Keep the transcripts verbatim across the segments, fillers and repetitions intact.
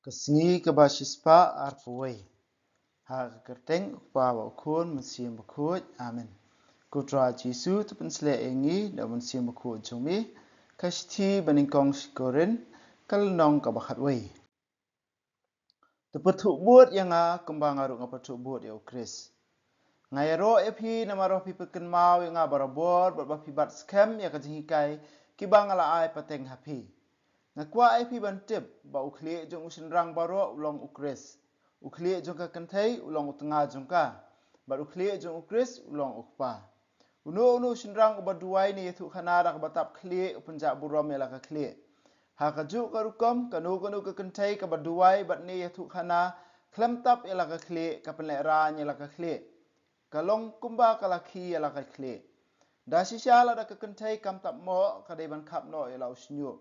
Ka sngi kaba shispah arphew wei. Ha ka kyrteng u Kpa bad u Khun Mynsiem Bakhuid. Amen. Ko Trai Jisu, to pynshlur ïa ngi da u Mynsiem Bakhuid jong me. Ka shithi ba nyngkong sha ki Korinth, ka lynnong kaba khatwei. To pyrthuh bud ïa nga kumba nga ruh nga pyrthuh bud ïa u Khrist. Nga ïaroh ïa phi namar ba phi pynkynmaw ïa nga barabor bad ba phi bat skhem ïa ka jinghikai kiba nga la ai pateng ha phi. Nga kwah ïa phi ban tip ba u khlieh jong u shynrang baroh u long u Khrist. U khlieh jong ka kynthei u long u tnga jong ka. Bad u khlieh jong u Khrist u long u kpa. Uno uno u shynrang uba duwai ne ïathuhkhana da kaba tap khlieh u pynjah burom ïa la ka khlieh. Ha kajuh ka rukom, kano kano ka kynthei kaba duwai bad ne ïathuhkhana khlem tap ïa la ka khlieh, ka pynlehraiñ ïa la ka khlieh. Ka long kumba ka la khih ïa la ka khlieh. Da shisha lada ka kynthei kam tap noh, ka dei ban khap noh ïa la u shñiuh.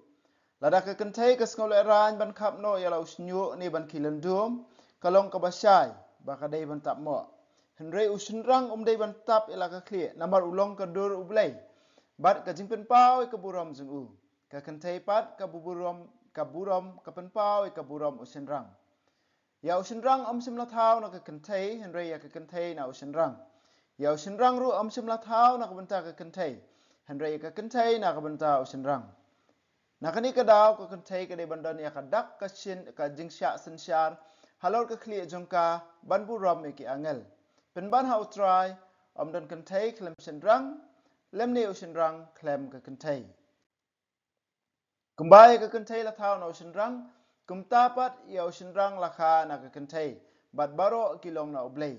Lada ka kynthei ka sngew lehraiñ ban khap noh ïa la u shñiuh ne ban khih lyndum, ka long kaba shai ba ka dei ban tap noh. Hynrei u shynrang um dei ban tap ïa la ka khlieh, namar u long ka dur U Blei. Bad ka jingpynpaw ïa ka burom jong u. Ka kynthei pat ka burom, ka burom, ka pynpaw ïa ka burom u shynrang. Ïa u shynrang ym shym la thaw na ka kynthei, hynrei ïa ka kynthei na u shynrang. Ïa u shynrang ruh ym shym la thaw na ka bynta ka kynthei, hynrei ïa ka kynthei na ka bynta u shynrang. Na kane ka daw ka kynthei ka dei ban don ïa ka dak ka shin, ka jingshah synshar halor ka khlieh jong ka ban burom ïa ki angel. Pynban ha U Trai, ym don kynthei khlem shynrang, lymne u shynrang khlem ka kynthei. Kumba ïa ka kynthei la thaw na u shynrang, kumta pat ïa u shynrang la kha na ka kynthei, bad baroh ki long na U Blei.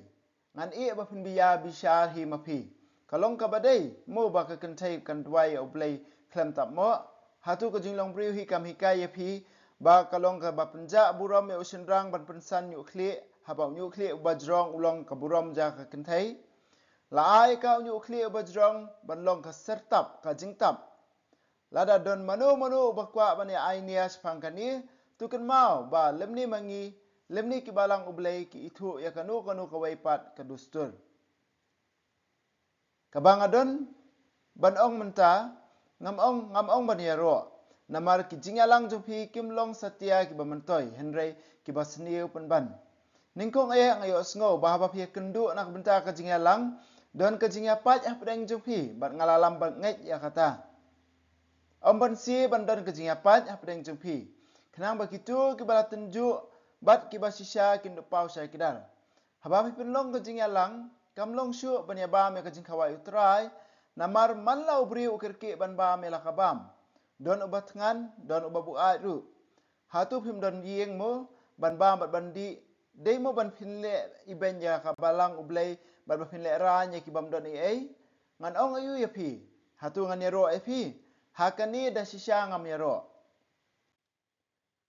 Ngan ïeh ba phin bishar hi ma phi. Ka long kaba dei mo ba ka kynthei kan duwai ïa U Blei khlem tap noh? Hato ka jinglong briew hi kam hikai ïa phi ba ka long kaba pynjah burom ïa u shynrang ban pynsan ñiuh khlieh, haba u ñiuh khlieh uba jrong u long ka burom jong ka kynthei? La ai ka u ñiuh khlieh uba jrong ban long ka syrtap, ka jingtap. Lada don mano mano uba kwah ban ïa ai nia shaphang kane, to kynmaw ba lymne ma ngi, lymne ki balang U Blei ki ithuh ïa kano kano kawei pat ka dustur. Kaba nga don ban ong mynta, ngam ong, ngam ong ban ïaroh. Namar ki jingïalang jong phi kim long satia kiba myntoi, hynrei kiba sniew pynban. Nyngkong eh nga ïohsngew ba haba phi ïakynduh na ka bynta ka jingïalang, don ka jingïapait hapdeng jong phi, bad nga la lam bangeit ïa kata. Ym ban siew ban don ka jingïapait hapdeng jong phi, khnang ba kito kiba la tynjuh bad kiba shisha kin da paw shai kdar. Haba phi pynlong ka jingïalang, kam long shuh ban ïabam ïa ka jingkhawai U Trai, namar man la u briew u kyrkieh ban bam ïa la ka bam. Don uba thngan, don uba buaid ruh. Hato phim don ïing mo ban bam bad ban dih? Dei mo ban phin leh ibeiñ ïa ka balang U Blei bad ba phin lehraiñ ïa ki bym don ei ei? Ngan ong aïu ïa phi? Hato ngan ïaroh ïa phi? Ha kane da shisha ngam ïaroh.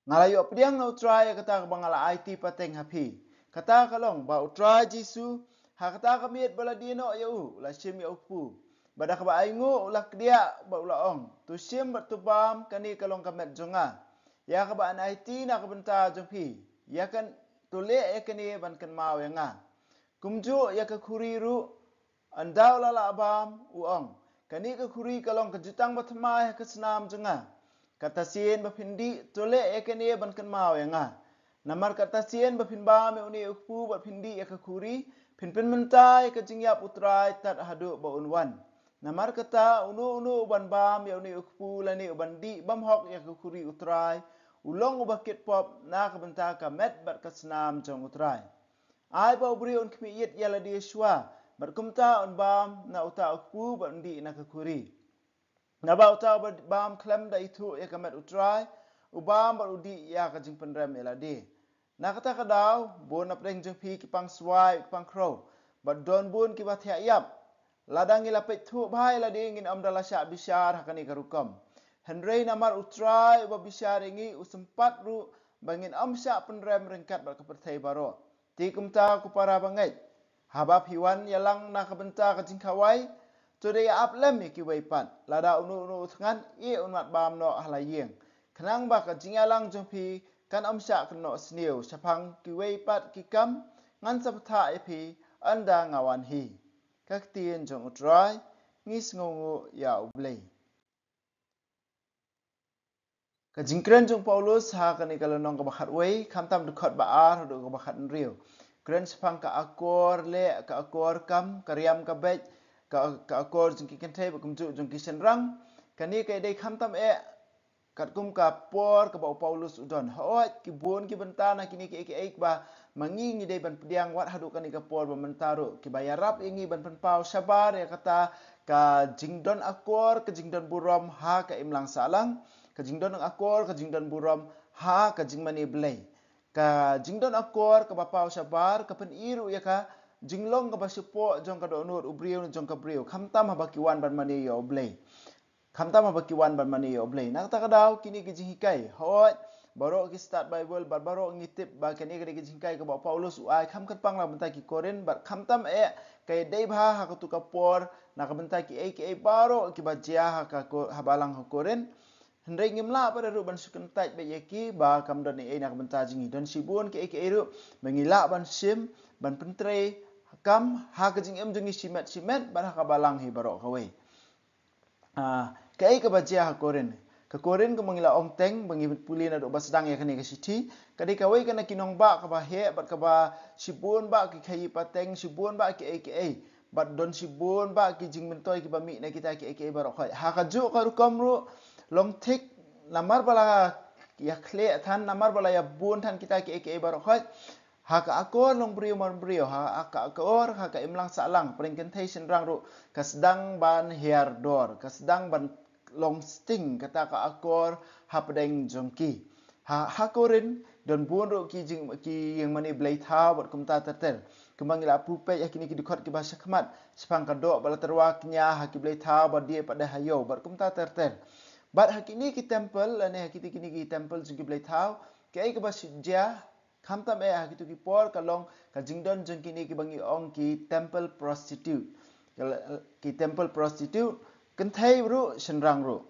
Nga la ïoh pdiang na U Trai ïa kata kaba nga la aiti pateng ha phi. Kata ka long ba U Trai Jisu, ha kata ka miet ba la die noh ïa u, u la shim ïa u kpu. Bad da kaba ainguh u la kdiah bad u la ong, to shim bad to bam, kane ka long ka met jong nga, ïa kaba yn aiti na ka bynta jong phi. Ïa kan, to leh ïa kane ban kynmaw ïa nga. Kumjuh ïa ka khuri ruh, ynda u la lah bam, u ong, kane ka khuri ka long ka jutang bathymmai ha ka snam jong nga. Katta sien ba phin dih, to leh ïa kane ban kynmaw ïa nga. Namar katta sien ba phin bam ïa une u kpu bad phin dih ïa ka khuri, phin pynmynta ïa ka jingïap U Trai tad haduh ba un wan. Namar kata, uno uno uban bam ïa une u kpu lane uban dih bymhok ïa ka khuri U Trai, u long uba kit pop na ka bynta ka met bad ka snam jong U Trai. Ai ba u briew un khmih ïit ïa lade shuwa, bad kumta un bam na uta u kpu bad un dih na ka khuri. Naba uta uba bam khlem da ithuh ïa ka met U Trai, u bam bad u dih ïa ka jingpynrem ïa lade. Na kata ka daw, bun napdeng jong phi ki pang swai, ki pang khrew, bad don bun kiba thiah ïap. Lada ngi la peit thuh bha ïa lade, ngin ym da la shah bishar ha kane ka rukom. Hynrei namar U Trai uba bishar ïa ngi u sympat ruh ba ngin ym shah pynrem ryngkat bad ka pyrthei baroh. Te kumta ko para bangeit, haba phi wan ïalang na ka bynta ka jingkhawai, to da ïa ap lem ïa kiwei pat. Lada uno uno u thngan, ïeh un mat bam noh ha la ïing, khnang ba ka jingïalang jong phi kan ym shah kynnoh sniew shaphang kiwei pat ki kam. Ngan sa bthah ïa phi ynda nga wan hi. Ka ktien jong U Trai. Ngi sngewnguh ïa U Blei. Ka jingkren jong u Paulus ha kane ka lynnong kaba khatwei, khamtam dkhot ba ar haduh kaba khathynriew. Kren shaphang ka akor leh, ka akor kam, ka riam ka beit, ka, ka akor jong ki kynthei bad kumjuh jong ki shynrang. Kane ka dei khamtam eh katkum ka por kaba u Paulus u don. Hooid, ki bun ki bynta na kine kiei kiei ba ma ngi ngi dei ban pdiang wat haduh kane ka por ba mynta ruh, kiba ïarap ïa ngi ban pynpaw shabar ïa kata ka jingdon akor, ka jingdon burom ha ka imlang sahlang, ka jingdon akor, ka jingdon burom ha ka jingmane Blei. Ka jingdon akor kaba paw shabar ka pyni ruh ïa ka jinglong kaba shapoh jong ka dohnud u briew ne jong ka briew, khamtam haba ki wan ban mane ïa u Blei. Khamtam haba ki wan ban mane ïa u Blei. Na kata ka daw, kine ki jinghikai, hooid, baroh ki stad Baibl bad baroh ngi tip ba kane ka dei ka jinghikai kaba u Paulus u ai kham kyrpang na ka bynta ki Korinth, bad khamtam eh ka ïadei bha ha katu ka por na ka bynta kiei kiei baroh kiba jia ha ka Ko-, ha balang ha Korinth. Hynrei ngim lah pat ruh ban shu kyntait beit ïa ki ba kam don ei ei na ka bynta jong ngi. Don shibun kiei kiei ruh ba ngi lah ban shim, ban pyntrei kam ha ka jingim jong ngi shimet shimet bad ha ka balang hi baroh kawei. Ah, kaei kaba jia ha Korinth? Ka Korinth, kumba ngi la ong teng ba ngi pule naduh ba sdang ïa kane ka shithi, ka dei kawei ka na ki nongbah kaba heh bad kaba shibun bah ki khaïi pateng, shibun bah kiei kiei, bad don shibun bah ki jingmyntoi kiba mih na kita kiei kiei baroh khoit. Ha kajuh ka rukom ruh, long thik, namar ba la ïa khleh than, namar ba la ïa bun than kita kiei kiei baroh khoit, ha ka akor longbriew marbriew, ha ka akor ha ka imlang sahlang, pyrshah kynthei shynrang ruh, ka sdang ban hiar dor, ka sdang ban long sting kata ka akor hapdeng jong ki. Ha, ha Korinth don bun ruh ki jing, ki ïing mane blei thaw bad kumta ter ter. Kumba ngi la pule peit ha kine ki dkhot kiba shakhmat, shaphang ka doh ba la tyrwa kñia ha ki blei thaw ba die pat de ha ïew bad kumta ter ter. Bad ha kine ki temple lane ha kine, kine ki temple jong ki blei thaw, kaei kaba shu jia, khamtam eh ha kitu ki por ka long ka jingdon jong kine kiba ngi ong ki temple prostitute. Ka la-, ki temple prostitute, kynthei ruh, shynrang ruh.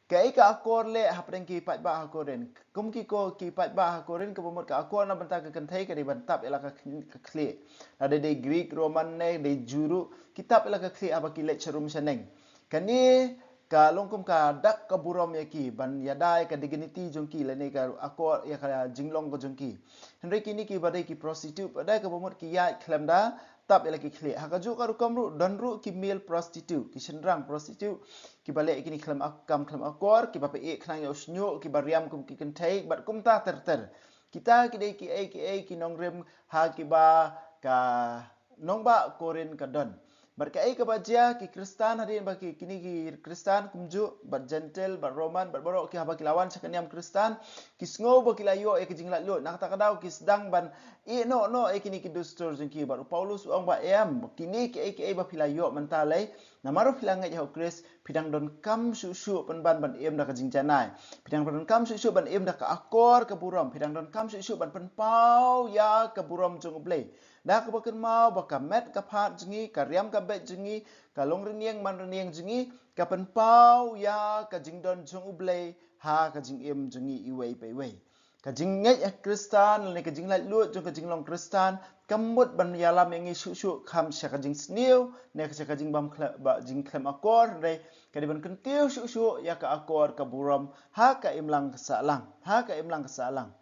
Kaei ka akor leh hapdeng ki paidbah ha Korinth? Kum ki ko, ki paidbah ha Korinth, kaba mut ka akor na bynta ka kynthei ka dei ban tap ïa la ka kh-, ka khlieh. Lada dei Greek, Roman ne dei Jew ruh, ki tap ïa la ka khlieh haba ki leit sharum shaneng. Kane ka long kum ka dak ka burom ïa ki, ban ïada ïa ka dignity jong ki lane ka akor, ïa ka jinglong ka jong ki. Hynrei kine kiba dei ki prostitute pat de, kaba mut ki ïaid khlem da tap ïa la ki khlieh. Ha kajuh ka rukom ruh, don ruh ki male prostitute, ki shynrang prostitute, kiba leh ïa kine ki kam khlem akor, kiba pynïaid khnang ïa u shñiuh, kiba riam kum ki kynthei bad kumta ter ter. Kita ki dei kiei kiei ki nongrim ha kiba ka nongbah Korinth ka don. Bad kaei kaba jia, ki Khristan hadien ba ki, kine ki Khristan kumjuh, bad Gentile, bad Roman, bad baroh ki, haba ki la wan sha ka niam Khristan, ki sngew ba ki la ïoh ïa ka jinglaitluid, na kata ka daw ki sdang ban ïeh noh noh ïa kine ki dustur jong ki. Bad u Paulus u ong ba em, kine kiei kiei ba phi la ïoh mynta lei, namar ba phi la ngeit ha u Khrist, phi dang donkam shuh shuh pynban ban im da ka jingjanai. Phi dang donkam shuh shuh ban im da ka akor ka burom. Phi dang donkam shuh shuh ban pynpaw ïa ka burom jong u Blei. Da kaba kynmaw ba ka met ka phad jong ngi, ka riam ka beit jong ngi, ka long rynïeng man rynïeng jong ngi, ka pynpaw ïa ka jingdon jong u Blei ha ka jingim jong ngi iwei pa iwei. Ka jingngeit ha Khristan, lane ka jinglaitluid jong ka jinglong Khristan, kam mut ban ïalam ïa ngi shuh shuh kham sha ka jingsniew, ne sha ka jingbym khle-, ba jingkhlem akor, hynrei ka dei ban kyntiew shuh shuh ïa ka akor ka burom ha ka imlang ka sahlang, ha ka imlang ka sahlang.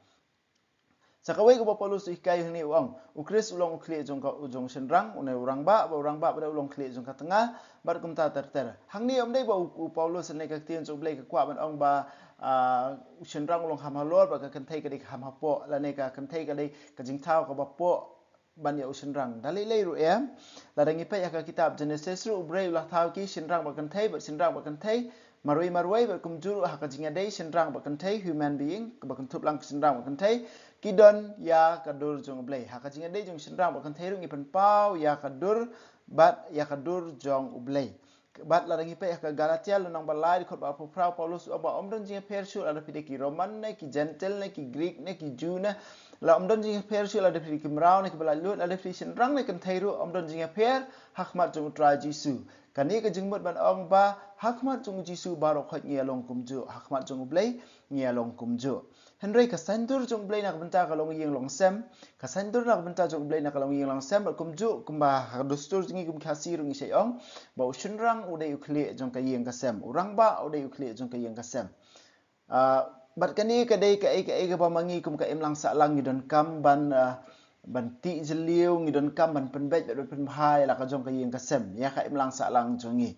Sa kawei kaba u Paulus u hikai hangne u ong, u Khrist u long u khlieh jong ka, u jong shynrang, une u rangbah, ba u rangbah pat de u long khlieh jong ka tnga, bad kumta ter ter. Hangne ym dei ba u, u Paulus lane ka ktien jong u Blei ka kwah ban ong ba, ah, u shynrang u long kham halor, bad ka kynthei ka dei kham hapoh, lane ka kynthei ka dei ka jingthaw kaba poh ban ïa u shynrang. Da lei lei ruh em, lada ngi peit ha ka kitab Genesis ruh, u Blei u la thaw ki shynrang bad kynthei, bad shynrang bad kynthei, marwei marwei, bad kumjuh ruh ha ka jingïadei shynrang bad kynthei, human being, kaba kynthup lang ka shynrang bad kynthei, ki don ïa ka dur jong u Blei. Ha ka jingïadei jong shynrang bad kynthei ruh ngi pynpaw ïa ka dur, bad ïa ka dur jong u Blei. Bad lada ngi peit ha ka Galatia lynnong ba lai dkhot ba arphew phra, u Paulus u ong ba ym don jingïapher shuh lada phi dei ki Roman ne ki Gentile ne ki Greek ne ki Jew ne, la ym don jingïapher shuh lada phi dei ki mraw ne kiba laitluid, lada phi dei shynrang ne kynthei ruh, ym don jingïapher ha khmat jong u Trai Jisu. Kane ka jingmut ban ong ba ha khmat jong u Jisu baroh khoit ngi ïa long kumjuh, ha khmat jong u Blei ngi ïa long kumjuh. Hynrei ka saiñdur jong u Blei na ka bynta ka longïing longsem, ka saiñdur na ka bynta jong u Blei na ka longïing longsem, bad kumjuh kumba ha ka dustur jong ngi kum ki Khasi ruh ngi shait ong ba u shynrang u dei u khlieh jong ka ïing ka sem, u rangbah u dei u khlieh jong ka ïing ka sem. Ah, Bad kane ka dei kaei kaei kaba ma ngi kum ka imlang sahlang ngi donkam ban, ah, ban tih jylliew, ngi donkam ban pynbeit bad ban pynbha ïa la ka jong ka ïing ka sem ïa ka imlang sahlang jong ngi.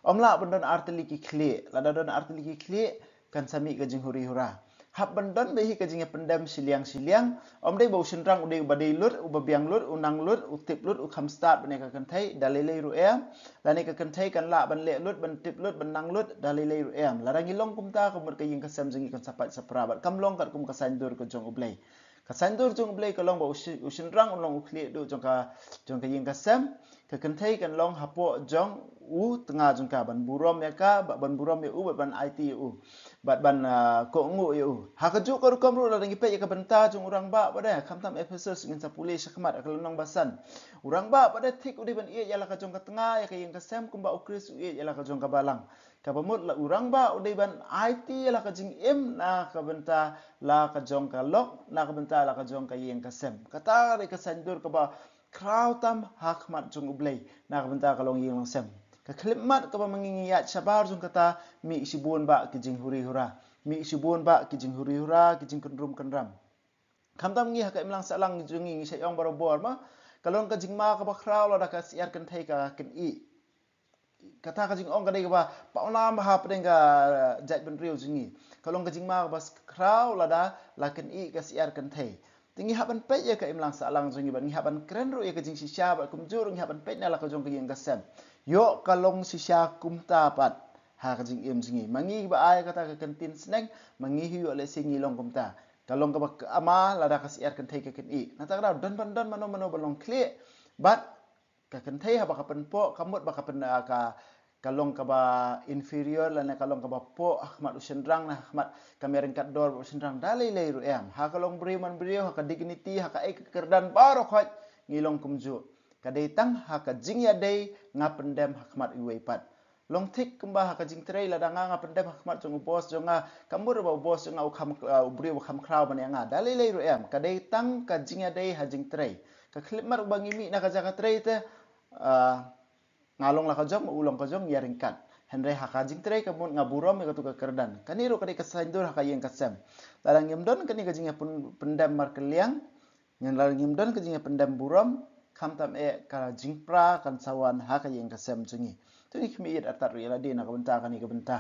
Ym lah ban don artylli ki khlieh, lada don artylli ki khlieh kan sa mih ka jinghuri hura. Hap ban don beit hi ka jingïapyndem shiliang shiliang. Ym dei ba u shynrang u dei uba dei lut, uba biang lut, u nang lut, u tip lut, u kham stad ban ïa ka kynthei da lei lei ruh em. Lane ka kynthei kan lah ban leh lut, ban tip lut, ban nang lut da lei lei ruh em. Lada ngi long kumta ka mut ka ïing ka sem jong ngi kan sa pait sa pra bad kam long katkum ka saiñdur ka jong U Blei. Ka saiñdur jong U Blei ka long ba u shi-, u shynrang u long u khlieh duh jong ka, jong ka ïing ka sem. Ka kynthei kan long hapoh jong u tnga jong ka ban burom ïa ka, ba-, ban burom ïa u, bad ban aiti ïa u, bad ban, ah, kohnguh ïa u. Ha kajuh ka rukom ruh lada ngi peit ïa ka bynta jong u rangbah pat de, khamtam Ephesus ngin sa pule shakhmat ha ka lynnong ba san. U rangbah pat de thik u dei ban ïeit ïa la ka jong ka tnga, ïa ka ïing ka sem kumba U Khrist u ïeit ïa la ka jong ka balang. Kaba mut la u rangbah u dei ban aiti ïa la ka jingim na ka bynta la ka jong ka lok, na ka bynta la ka jong ka ïing ka sem. Kata ka dei ka saiñdur kaba khraw tam ha khmat jong U Blei na ka bynta ka longïing longsem. Ka khyllipmat kaba ma ngi ngi ïaid shabar jong kata, mih shibun bah ki jinghuri hura, mih shibun bah ki jinghuri hura, ki jingkynrum kynram. Khamtam ngi ha ka imlang sahlang jong ngi ngi shait ong barobor ma ka long ka jingma kaba khraw lada ka syiar kynthei ka kynïeh. Kata ka jingong ka dei kaba pawnam ha pdeng ka jaitbynriew jong ngi. Ka long ka jingma kaba khraw lada la kynïeh ka syiar kynthei. Te ngi hap ban peit ïa ka imlang sahlang jong ngi bad ngi hap ban kren ruh ïa ka jingshisha bad kumjuh ruh ngi hap ban peit na la ka jong ka ïing ka sem. Ïoh ka long shisha kumta pat ha ka jingim jong ngi. Ma ngi ba ai kata ka kyntien sneng, ma ngi hi ïoh lehse ngi long kumta. Ka long kaba kama lada ka syiar kynthei ka kynïeh. Nangta ka dei don ban don mano mano ba long khlieh bad ka kynthei haba ka pynpoh ka mut ba ka pyn, ah, ka, ka long kaba inferior lane ka long kaba poh ha khmat u shynrang ne ha khmat ka mih ryngkat dor bad u shynrang da lei lei ruh em. Ha ka longbriew manbriew, ha ka dignity, ha kaei ka kyrdan baroh khoit ngi long kumjuh. Ka dei tang ha ka jingïadei nga pyndem ha khmat uwei pat. Long thik kumba ha ka jingtrei, lada nga nga pyndem ha khmat jong u boss jong nga, ka mut ba u boss jong nga u kham, ah, u briew u kham khraw ban ïa nga da lei lei ruh em. Ka dei tang ka jingïadei ha jingtrei. Ka khyllipmat uba ngi mih na ka jaka trei te, ah, nga long la ka jong, u long ka jong, ïa ryngkat. Hynrei ha ka jingtrei ka mut nga burom ïa katu ka kyrdan. Kane ruh ka dei ka saiñdur ha ka ïing ka sem. Lada ngim don kane ka jingïapyn-, pyndem markylliang, ngan, lada ngim don ka jingïapyndem burom, khamtam eh ka jingpra kan sa wan ha ka ïing ka sem jong ngi. Te ngi khmih ïeit artat ruh ïa lade na ka bynta kane ka bynta.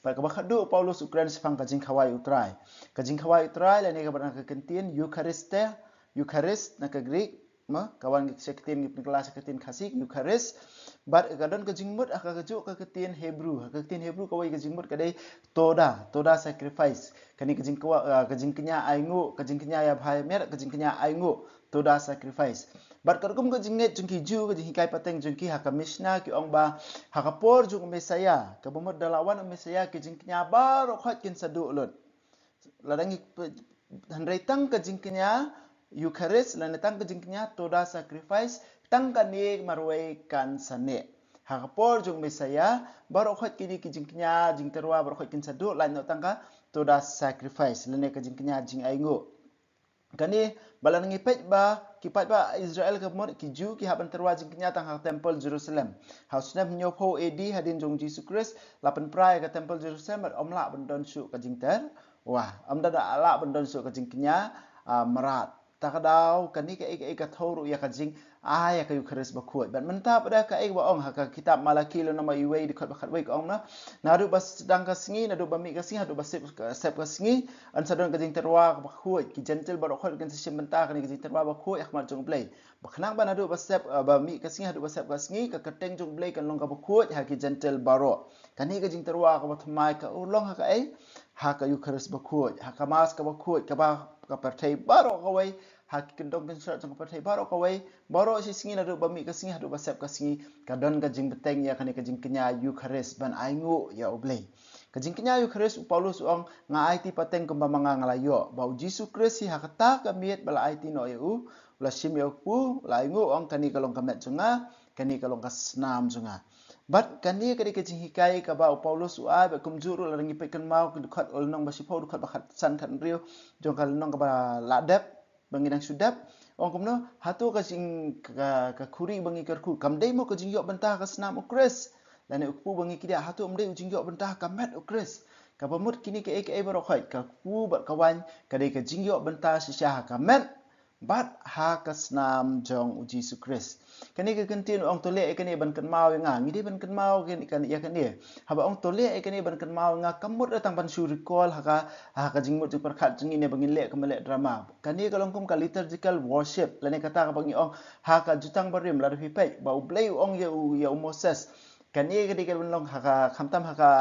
Bad kaba khatduh u Paulus u kren shaphang ka jingkhawai U Trai. Ka jingkhawai U Trai lane kaba na ka kyntien Eucharistia, Eucharist na ka Greek, ma, ka wan sha ka ktien, ngi pynkylla sha ka ktien Khasi, Eucharist. Bad ka don ka jingmut ha ka kajuh ka ktien Hebrew. Ha ka ktien Hebrew kawei ka jingmut ka dei toda, toda sacrifice. Kane ka jingkwa-, ah, ka jingkñia ainguh, ka jingkñia ïa bha ïa miat, ka jingkñia ainguh, toda sacrifice. Bad katkum ka jingngeit jong ki Jiw, ka jinghikai pateng jong ki ha ka Mishnah ki ong ba ha ka por jong u Messiah, kaba mut da la wan u Messiah ki jingkñia baroh khoit kin sa duh lut. Lada ngi pe-, hynrei tang ka jingkñia Eucharist lane tang ka jingkñia toda sacrifice, tang kane marwei kan sa neh. Ha ka por jong u Messiah baroh khoit kine ki jingkñia jingtyrwa baroh khoit kin sa duh, lait noh tang ka toda sacrifice lane ka jingkñia jingainguh. Kane ba lada ngi peit ba ki paidbah Israel ka mut ki Jiw ki hap ban tyrwa jingkñia tang ha ka temple Jerusalem. Ha u snem hynñiewphew A D hadien jong u Jisu Khrist la pynpra ïa ka temple Jerusalem bad ym lah ban don shuh ka jingtyrwa. Ym da, da lah ban don shuh ka jingkñia, ah, mrad. Ta ka daw kane kaei kaei ka thew ruh ïa ka jing ai ïa ka Eucharist bakhuid. Bad mynta pat da kaei kaba ong ha ka kitab Malaki lynnong ba wei dkhot ba khatwei ka ong na, naduh ba sdang ka sngi, naduh ba mih ka sngi haduh ba sep ka, sep ka sngi, yn sa don ka jingtyrwa bakhuid. Ki Jentil baroh khoit kin sa shim bynta kane ka jingtyrwa bakhuid ha khmat jong U Blei. Ba khnang ba naduh ba sep, eh, ba mih ka sngi haduh ba sep ka sngi, ka kyrteng jong U Blei kan long kaba khuid ha ki Jentil baroh. Kane ka jingtyrwa kaba thymmai ka long ha kaei? Ha ka Eucharist bakhuid, ha ka Mass kaba khuid, kaba ka pyrthei baroh kawei, ha ki kyndong kynshrat jong ka pyrthei baroh kawei, baroh shi sngi naduh ba mih ka sngi haduh ba sep ka sngi, ka don ka jingbteng ïa kane ka jingkñia Eucharist ban ainguh ïa U Blei. Ka jingkñia Eucharist u Paulus u ong, nga aiti pateng kumba ma nga nga la ïoh ba u Jisu Khrist hi ha kata ka miet ba la aiti noh ïa u, u la shim ïa u kpu, u la ainguh, u ong kane ka long ka met jong nga, kane ka long ka snam jong nga. Bad kane ka dei ka jinghikai kaba u Paulus u ai, bad kumjuh ruh lada ngi peit kynmaw ki dkhot lynnong ba shiphew, dkhot ba khatsan khathynriew jong ka lynnong kaba la dep, ba ngi dang shu dep. Ong kumno, hato ka jing, ka, ka khuri ba ngi kyrkhu kam dei mo ka jingïoh bynta ka snam u Khrist? Lane u kpu ba ngi kdiah, hato ym dei u jingïoh bynta ka met u Khrist? Kaba mut kine kaei kaei baroh khoit, ka kpu bad ka waiñ, ka dei ka jingïoh bynta shisha ha ka met bad ha ka snam jong u Jisu Khrist. Kane ka kyntien u ong to leh ïa kane ban kynmaw ïa nga, ngi dei ban kynmaw ïa kane, ïa kane. Haba ong to leh ïa kane ban kynmaw ïa nga, kam mut tang ban shu recall ha ka, ha ka jingmut jingpyrkhat jong ngi ne ba ngin leh kumba leh drama. Kane ka long kum ka liturgical worship, lane kata kaba ngi ong ha ka Jutang Barim lada phi peit ba U Blei u ong ïa u, ïa u Moses. Kane ka dei ka ban long ha ka, khamtam ha ka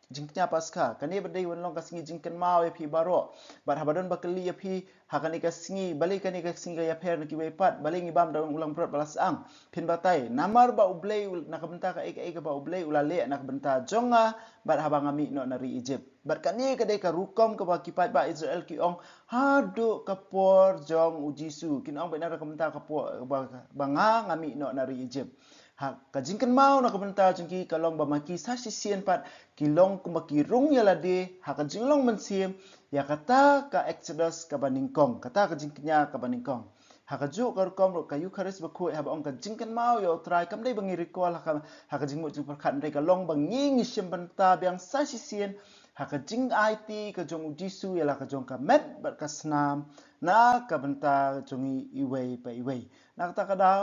jingkñia Paskha, kane ba dei ban long ka sngi jingkynmaw ïa phi baroh. Bad haba don ba kylli ïa phi ha kane ka sngi, balei kane ka sngi ka ïapher na kiwei pat, balei ngi bam da u langbrot ba la sdang, phin batai, namar ba U Blei u, na ka bynta kaei kaei kaba U Blei u la leh na ka bynta jong nga, bad haba nga mih noh na ri Egypt. Bad kane ka dei ka rukom kaba ki paidbah Israel ki ong haduh ka por jong u Jisu. Kin ong bad na ka bynta ka por ba, ba nga, nga mih noh na ri Egypt. Ha ka jingkynmaw na ka bynta jong ki ka long ba ma ki sa shisien pat ki long kumba ki rung ïa lade ha ka jinglong mynsiem ïa kata ka Exodus kaba nyngkong, kata ka jingkñia kaba nyngkong. Ha kajuh ka rukom ruh ka Eucharist bakhuid, haba ong ka jingkynmaw ïa U Trai, kam dei ba ngi recall ha ka, ha ka jingmut jingpyrkhat, hynrei ka long ba ngi, ngi shim bynta biang sa shisien ha ka jingaiti ka jong u Jisu ïa la ka jong ka met bad ka snam na ka bynta jong ngi iwei pa iwei. Na kata ka daw,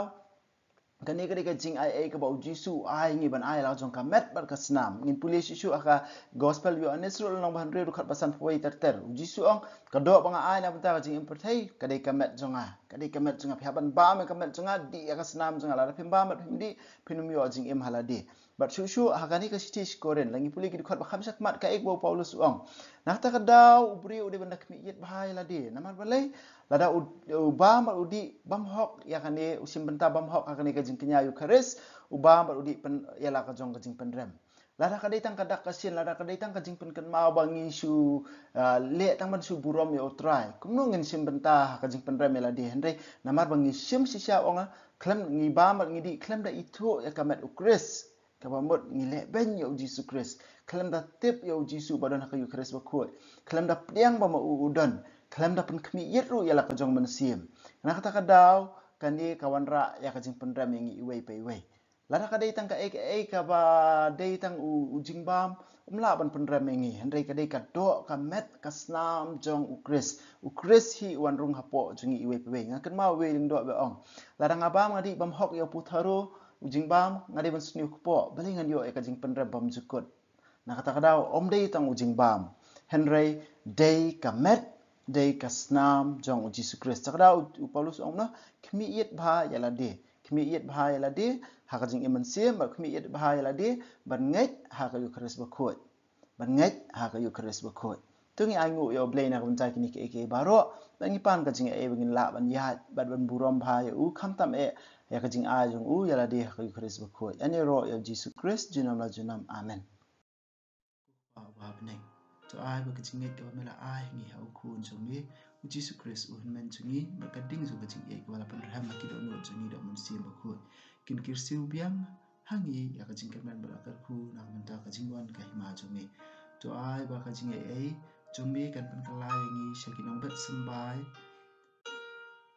kane ka dei ka jingai ei kaba u Jisu u ai ngi ban ai la jong ka met bad ka snam. Ngin pule shuh shuh ha ka Gospel Ïoannis ruh lynnong ba hynriew dkhot ba sanphew wei ter ter. U Jisu ong, ka doh ba nga ai na bynta ka jingim pyrthei ka dei ka met jong nga. Ka dei ka met jong nga. Phi hap ban bam ïa ka met jong nga, dih ïa ka snam jong nga. Lada phim bam bad phim dih, phin ym ïoh jingim ha lade. Bad shuh shuh ha kane ka shithi sha ki Korinth, lada ngi pule ki dkhot ba kham shakhmat, kaei kaba u Paulus u ong. Na kata ka daw u briew u dei ban da khmih ïit bha ïa lade. Namar balei? Lada u, u bam bad u dih bymhok ïa kane, u shim bynta bymhok ha kane ka jingkñia Eucharist, u bam bad u dih pyn, ïa la ka jong ka jingpynrem. Lada ka dei tang ka dak ka shin, lada ka dei tang ka jingpynkynmaw ba ngi shu, ah, leh tang ban shu burom ïa U Trai, kumno ngin shim bynta ha ka jingpynrem ïa lade? Hynrei namar ba ngi shim shisha, u ong, khlem, ngi bam bad ngi dih khlem da ithuh ïa ka met U Khrist. Kaba mut ngi leh beiñ ïa u Jisu Khrist, khlem da tip ïa u Jisu ba don ha ka Eucharist bakhuid, khlem da pdiang ba ma u u don, khlem da pynkhmih ïit ruh ïa la ka jong u Mynsiem. Na kata ka daw, kane ka wanrah ïa ka jingpynrem ïa ngi iwei pa iwei. Lada ka dei tang kaei kaei kaba dei tang u, u jingbam, um lah ban pynrem ïa ngi, hynrei ka dei ka doh ka met ka snam jong u Khrist. U Khrist hi u wan rung hapoh jong ngi iwei pa iwei. Nga kynmaw uwei u lyngdoh ba ong, lada nga bam nga dih bymhok ïa u putharo, u jingbam, nga dei ban sniew kpoh, balei ngan ïoh ïa ka jingpynrem bymjukut? Na kata ka daw, ym dei tang u jingbam, hynrei dei ka met, dei ka snam jong u Jisu Khrist. Kata ka daw u, u Paulus u ong noh, khmih ïit bha ïa lade. Khmih ïit bha ïa lade ha ka jingim mynsiem, bad khmih ïit bha ïa lade ban ngeit ha ka Eucharist bakhuid. Ban ngeit ha ka Eucharist bakhuid. To ngin ainguh ïa U Blei na ka bynta kine kiei kiei baroh, bad ngin pan ka jingai ei ba ngin lah ban ïaid bad ban burom bha ïa u, khamtam eh ïa ka jingai jong u ïa lade ha ka Eucharist bakhuid. Ïaroh ïa u Jisu Khrist junom la junom. Amen. Ko Kpa uba ha bneng, to ai ba ka jingngeit kaba me la ai ha ngi ha u Khun jong me u Jisu Khrist, u hynmen jong ngi, bad ka ding jong ka jingïeit kaba la pynrhem ha ki dohnud jong ngi da u Mynsiem Bakhuid, kin kyrsiew biang ha ngi ïa ka jingkyrmen bad la kyrkhu na ka bynta ka jingwan ka hima jong me. To ai ba ka jingaiei jong me kan pynkylla ïa ngi sha ki nongbet symbai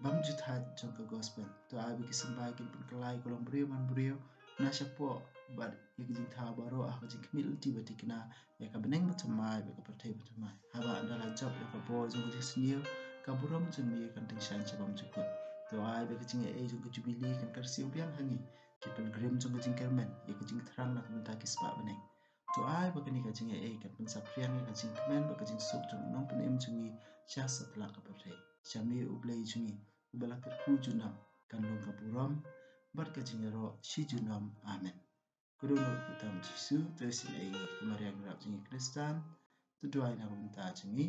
bymjuthait jong ka Gospel. To ai ba ki symbai kin pynkylla ïa ka longbriew manbriew na shapoh bad ïa ki jingthaw baroh ha ka jingkhmih lynti ba thikna ïa ka bneng bathymmai bad ka pyrthei bathymmai. Haba ynda la jop ïa ka bor jong ka jingsniew, ka burom jong me kan tyngshaiñ sha bymjukut. To ai ba ka jingaiei jong ka Jubili kan kyrsiew biang ha ngi, ki pilgrim jong ka jingkyrmen, ïa ka jingthrang na ka bynta ki spah bneng. To ai ba kane ka jingaiei kan pynsaphriang ïa ka jingkmen bad ka jingsuk jong u Nongpynim jong ngi sha satlak ka pyrthei. Sha me U Blei jong ngi uba la kyrkhu junom, kan long ka burom bad ka jingïaroh shi junom. Amen. Ko dohnud kyrteng Jisu, to isynei ïa ngi. Ko Maria Nongrep jong ngi Khristan, to duwai na ka bynta jong ngi.